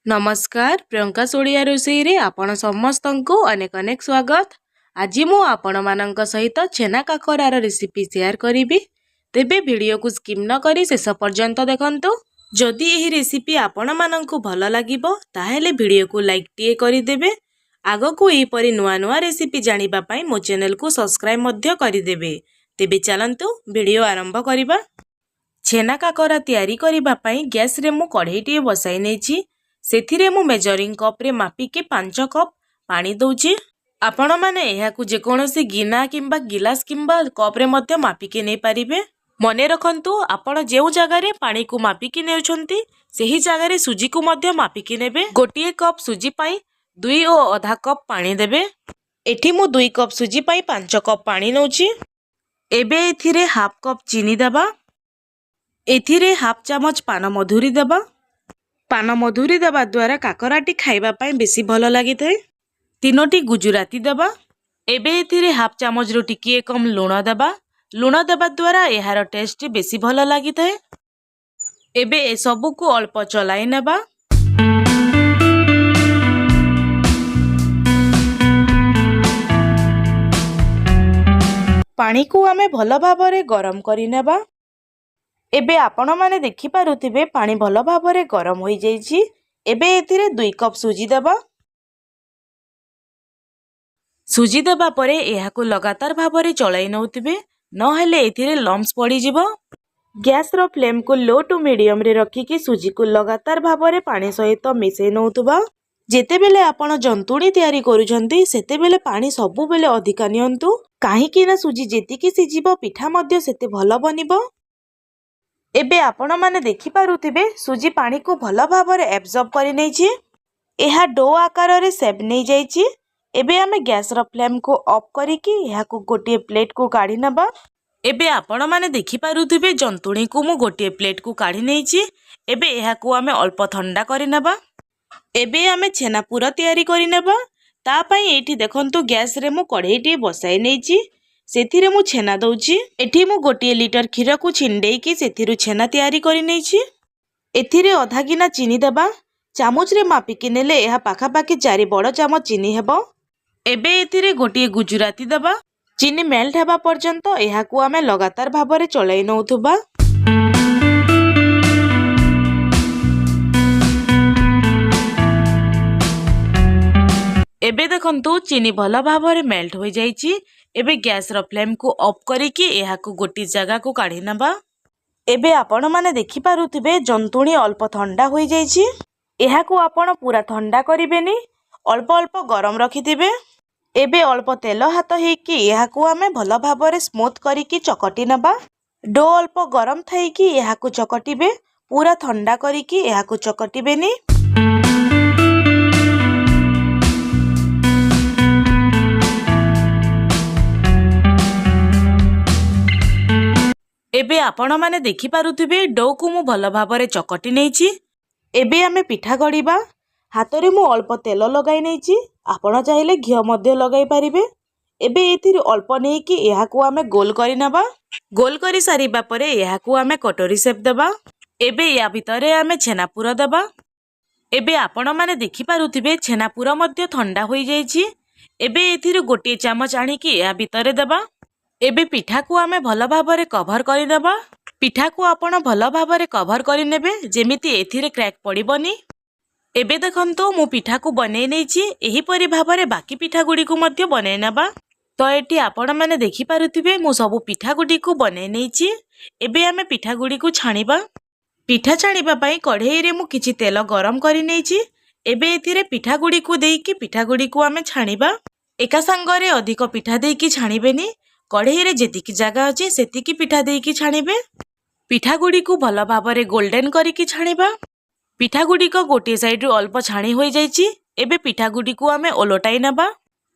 ନମସ୍କାର, ପ୍ରିୟଙ୍କା ଓଡ଼ିଆ ରୋଷେଇରେ ଆପଣ ସମସ୍ତଙ୍କୁ ଅନେକ ଅନେକ ସ୍ୱାଗତ। ଆଜି ମୁଁ ଆପଣମାନଙ୍କ ସହିତ ଛେନା କାକରାର ରେସିପି ସେୟାର କରିବି। ତେବେ ଭିଡ଼ିଓକୁ ସ୍କିପ୍ ନ କରି ଶେଷ ପର୍ଯ୍ୟନ୍ତ ଦେଖନ୍ତୁ। ଯଦି ଏହି ରେସିପି ଆପଣମାନଙ୍କୁ ଭଲ ଲାଗିବ, ତାହେଲେ ଭିଡ଼ିଓକୁ ଲାଇକ୍ଟିଏ କରିଦେବେ। ଆଗକୁ ଏହିପରି ନୂଆ ନୂଆ ରେସିପି ଜାଣିବା ପାଇଁ ମୋ ଚ୍ୟାନେଲକୁ ସବସ୍କ୍ରାଇବ୍ ମଧ୍ୟ କରିଦେବେ। ତେବେ ଚାଲନ୍ତୁ ଭିଡ଼ିଓ ଆରମ୍ଭ କରିବା। ଛେନା କାକରା ତିଆରି କରିବା ପାଇଁ ଗ୍ୟାସ୍ରେ ମୁଁ କଢ଼େଇଟିଏ ବସାଇ ନେଇଛି। ସେଥିରେ ମୁଁ ମେଜରିଂ କପ୍ରେ ମାପିକି 5 କପ୍ ପାଣି ଦେଉଛି। ଆପଣମାନେ ଏହାକୁ ଯେକୌଣସି ଗିନା କିମ୍ବା ଗିଲାସ କିମ୍ବା କପ୍ରେ ମଧ୍ୟ ମାପିକି ନେଇପାରିବେ। ମନେ ରଖନ୍ତୁ, ଆପଣ ଯେଉଁ ଜାଗାରେ ପାଣିକୁ ମାପିକି ନେଉଛନ୍ତି, ସେହି ଜାଗାରେ ସୁଜିକୁ ମଧ୍ୟ ମାପିକି ନେବେ। 1 କପ୍ ସୁଜି ପାଇଁ 2.5 କପ୍ ପାଣି ଦେବେ। ଏଠି ମୁଁ 2 କପ୍ ସୁଜି ପାଇଁ 5 କପ୍ ପାଣି ନେଉଛି। ଏବେ ଏଥିରେ ହାଫ୍ କପ୍ ଚିନି ଦେବା। ଏଥିରେ ହାଫ୍ ଚାମଚ ପାନ ମଧୁରୀ ଦେବା। ପାନ ମଧୁରୀ ଦେବା ଦ୍ୱାରା କାକରାଟି ଖାଇବା ପାଇଁ ବେଶୀ ଭଲ ଲାଗିଥାଏ। 3ଟି ଗୁଜୁରାତି ଦେବା। ଏବେ ଏଥିରେ ହାଫ୍ ଚାମଚରୁ ଟିକିଏ କମ୍ ଲୁଣ ଦେବା। ଲୁଣ ଦେବା ଦ୍ୱାରା ଏହାର ଟେଷ୍ଟ ବେଶୀ ଭଲ ଲାଗିଥାଏ। ଏବେ ଏସବୁକୁ ଅଳ୍ପ ଚଲାଇ ନେବା। ପାଣିକୁ ଆମେ ଭଲ ଭାବରେ ଗରମ କରିନେବା। ଏବେ ଆପଣମାନେ ଦେଖିପାରୁଥିବେ, ପାଣି ଭଲ ଭାବରେ ଗରମ ହୋଇଯାଇଛି। ଏବେ ଏଥିରେ 2 କପ୍ ସୁଜି ଦେବା। ସୁଜି ଦେବା ପରେ ଏହାକୁ ଲଗାତାର ଭାବରେ ଚଳାଇ ନେଉଥିବେ, ନହେଲେ ଏଥିରେ ଲମ୍ସ ପଡ଼ିଯିବ। ଗ୍ୟାସ୍ର ଫ୍ଲେମ୍କୁ ଲୋ ଟୁ ମିଡ଼ିୟମରେ ରଖିକି ସୁଜିକୁ ଲଗାତାର ଭାବରେ ପାଣି ସହିତ ମିଶାଇ ନେଉଥିବା। ଯେତେବେଳେ ଆପଣ ଜନ୍ତୁଣି ତିଆରି କରୁଛନ୍ତି, ସେତେବେଳେ ପାଣି ସବୁବେଳେ ଅଧିକା ନିଅନ୍ତୁ, କାହିଁକି ନା ସୁଜି ଯେତିକି ସିଝିବ, ପିଠା ମଧ୍ୟ ସେତେ ଭଲ ବନିବ। ଏବେ ଆପଣମାନେ ଦେଖିପାରୁଥିବେ, ସୁଜି ପାଣିକୁ ଭଲ ଭାବରେ ଏବଜର୍ବ କରିନେଇଛି। ଏହା do ଆକାରରେ ସେପ୍ ନେଇଯାଇଛି। ଏବେ ଆମେ ଗ୍ୟାସ୍ର ଫ୍ଲେମ୍କୁ ଅଫ୍ କରିକି ଏହାକୁ ଗୋଟିଏ ପ୍ଲେଟ୍କୁ କାଢ଼ି ନେବା। ଏବେ ଆପଣମାନେ ଦେଖିପାରୁଥିବେ, ଜନ୍ତୁଣିକୁ ମୁଁ ଗୋଟିଏ ପ୍ଲେଟ୍କୁ କାଢ଼ି ନେଇଛି। ଏବେ ଏହାକୁ ଆମେ ଅଳ୍ପ ଥଣ୍ଡା କରିନେବା। ଏବେ ଆମେ ଛେନା ପୁର ତିଆରି କରିନେବା। ତା ପାଇଁ ଏଇଠି ଦେଖନ୍ତୁ, ଗ୍ୟାସ୍ରେ ମୁଁ କଢ଼େଇଟିଏ ବସାଇ ନେଇଛି। ସେଥିରେ ମୁଁ ଛେନା ଦେଉଛି। ଏଠି ମୁଁ 1 ଲିଟର କ୍ଷୀରକୁ ଛିଣ୍ଡେଇକି ସେଥିରୁ ଛେନା ତିଆରି କରିନେଇଛି। ଏଥିରେ ଅଧା ଗିନା ଚିନି ଦେବା। ଚାମଚରେ ମାପିକି ନେଲେ ଏହା ପାଖାପାଖି 4 ବଡ଼ ଚାମଚ ଚିନି ହେବ। ଏବେ ଏଥିରେ ଗୋଟିଏ ଗୁଜୁରାତି ଦେବା। ଚିନି ମେଲ୍ଟ ହେବା ପର୍ଯ୍ୟନ୍ତ ଏହାକୁ ଆମେ ଲଗାତାର ଭାବରେ ଚଳାଇ ନେଉଥିବା। ଏବେ ଦେଖନ୍ତୁ, ଚିନି ଭଲ ଭାବରେ ମେଲ୍ଟ ହୋଇଯାଇଛି। ଏବେ ଗ୍ୟାସ୍ର ଫ୍ଲେମ୍କୁ ଅଫ୍ କରିକି ଏହାକୁ ଗୋଟିଏ ଜାଗାକୁ କାଢ଼ି ନେବା। ଏବେ ଆପଣମାନେ ଦେଖିପାରୁଥିବେ, ଜନ୍ତୁଣି ଅଳ୍ପ ଥଣ୍ଡା ହୋଇଯାଇଛି। ଏହାକୁ ଆପଣ ପୁରା ଥଣ୍ଡା କରିବେନି, ଅଳ୍ପ ଅଳ୍ପ ଗରମ ରଖିଥିବେ। ଏବେ ଅଳ୍ପ ତେଲ ହାତ ହେଇକି ଏହାକୁ ଆମେ ଭଲ ଭାବରେ ସ୍ମୁଥ୍ କରିକି ଚକଟି ନେବା। Do ଅଳ୍ପ ଗରମ ଥାଇକି ଏହାକୁ ଚକଟିବେ, ପୁରା ଥଣ୍ଡା କରିକି ଏହାକୁ ଚକଟିବେନି। ଏବେ ଆପଣମାନେ ଦେଖିପାରୁଥିବେ, ଡୋକୁ ମୁଁ ଭଲ ଭାବରେ ଚକଟି ନେଇଛି। ଏବେ ଆମେ ପିଠା ଗଢ଼ିବା। ହାତରେ ମୁଁ ଅଳ୍ପ ତେଲ ଲଗାଇ ନେଇଛି। ଆପଣ ଚାହିଁଲେ ଘିଅ ମଧ୍ୟ ଲଗାଇ ପାରିବେ। ଏବେ ଏଥିରୁ ଅଳ୍ପ ନେଇକି ଏହାକୁ ଆମେ ଗୋଲ କରିନେବା। ଗୋଲ କରି ସାରିବା ପରେ ଏହାକୁ ଆମେ କଟୋରୀ ସେପ୍ ଦେବା। ଏବେ ୟା ଭିତରେ ଆମେ ଛେନାପୁର ଦେବା। ଏବେ ଆପଣମାନେ ଦେଖିପାରୁଥିବେ, ଛେନାପୁର ମଧ୍ୟ ଥଣ୍ଡା ହୋଇଯାଇଛି। ଏବେ ଏଥିରୁ 1 ଚାମଚ ଆଣିକି ଏହା ଭିତରେ ଦେବା। ଏବେ ପିଠାକୁ ଆମେ ଭଲ ଭାବରେ କଭର କରିନେବା। ପିଠାକୁ ଆପଣ ଭଲ ଭାବରେ କଭର କରିନେବେ, ଯେମିତି ଏଥିରେ କ୍ରାକ୍ ପଡ଼ିବନି। ଏବେ ଦେଖନ୍ତୁ, ମୁଁ ପିଠାକୁ ବନେଇ ନେଇଛି। ଏହିପରି ଭାବରେ ବାକି ପିଠା ଗୁଡ଼ିକୁ ମଧ୍ୟ ବନେଇ ନେବା। ତ ଏଠି ଆପଣମାନେ ଦେଖିପାରୁଥିବେ, ମୁଁ ସବୁ ପିଠା ଗୁଡ଼ିକୁ ବନେଇ ନେଇଛି। ଏବେ ଆମେ ପିଠା ଗୁଡ଼ିକୁ ଛାଣିବା। ପିଠା ଛାଣିବା ପାଇଁ କଢ଼େଇରେ ମୁଁ କିଛି ତେଲ ଗରମ କରିନେଇଛି। ଏବେ ଏଥିରେ ପିଠା ଗୁଡ଼ିକୁ ଦେଇକି ପିଠା ଗୁଡ଼ିକୁ ଆମେ ଛାଣିବା। ଏକା ସାଙ୍ଗରେ ଅଧିକ ପିଠା ଦେଇକି ଛାଣିବେନି। କଢ଼େଇରେ ଯେତିକି ଜାଗା ଅଛି, ସେତିକି ପିଠା ଦେଇକି ଛାଣିବେ। ପିଠା ଗୁଡ଼ିକୁ ଭଲ ଭାବରେ ଗୋଲ୍ଡେନ୍ କରିକି ଛାଣିବା। ପିଠା ଗୁଡ଼ିକ ଗୋଟିଏ ସାଇଡ଼ରୁ ଅଳ୍ପ ଛାଣି ହୋଇଯାଇଛି। ଏବେ ପିଠା ଗୁଡ଼ିକୁ ଆମେ ଓଲଟାଇ ନେବା।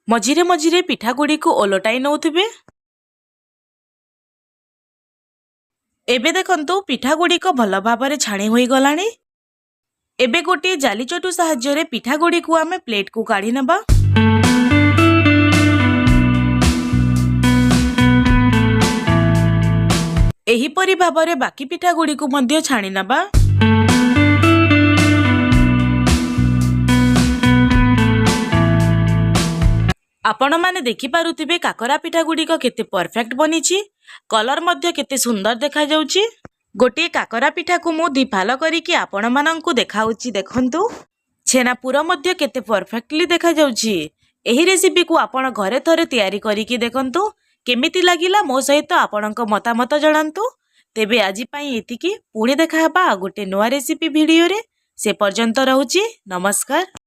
ମଝିରେ ମଝିରେ ପିଠା ଗୁଡ଼ିକୁ ଓଲଟାଇ ନେଉଥିବେ। ଏବେ ଦେଖନ୍ତୁ, ପିଠା ଗୁଡ଼ିକ ଭଲ ଭାବରେ ଛାଣି ହୋଇଗଲାଣି। ଏବେ ଗୋଟିଏ ଜାଲି ଚଟୁ ସାହାଯ୍ୟରେ ପିଠା ଗୁଡ଼ିକୁ ଆମେ ପ୍ଲେଟକୁ କାଢ଼ି ନେବା। ଏହିପରି ଭାବରେ ବାକି ପିଠା ଗୁଡ଼ିକୁ ମଧ୍ୟ ଛାଣି ନେବା। ଆପଣମାନେ ଦେଖିପାରୁଥିବେ କାକରା ପିଠା ଗୁଡ଼ିକ କେତେ ପରଫେକ୍ଟ ବନିଛି, କଲର୍ ମଧ୍ୟ କେତେ ସୁନ୍ଦର ଦେଖାଯାଉଛି। ଗୋଟିଏ କାକରା ପିଠାକୁ ମୁଁ ଦି ଫାଳ କରିକି ଆପଣମାନଙ୍କୁ ଦେଖାଉଛି, ଦେଖନ୍ତୁ। ଛେନା ପୁର ମଧ୍ୟ କେତେ ପରଫେକ୍ଟଲି ଦେଖାଯାଉଛି। ଏହି ରେସିପିକୁ ଆପଣ ଘରେ ଥରେ ତିଆରି କରିକି ଦେଖନ୍ତୁ। କେମିତି ଲାଗିଲା, ମୋ ସହିତ ଆପଣଙ୍କ ମତାମତ ଜଣାନ୍ତୁ। ତେବେ ଆଜି ପାଇଁ ଏତିକି। ପୁଣି ଦେଖା ହେବା ଆଉ ଗୋଟେ ନୂଆ ରେସିପି ଭିଡ଼ିଓରେ। ସେ ପର୍ଯ୍ୟନ୍ତ ରହୁଛି, ନମସ୍କାର।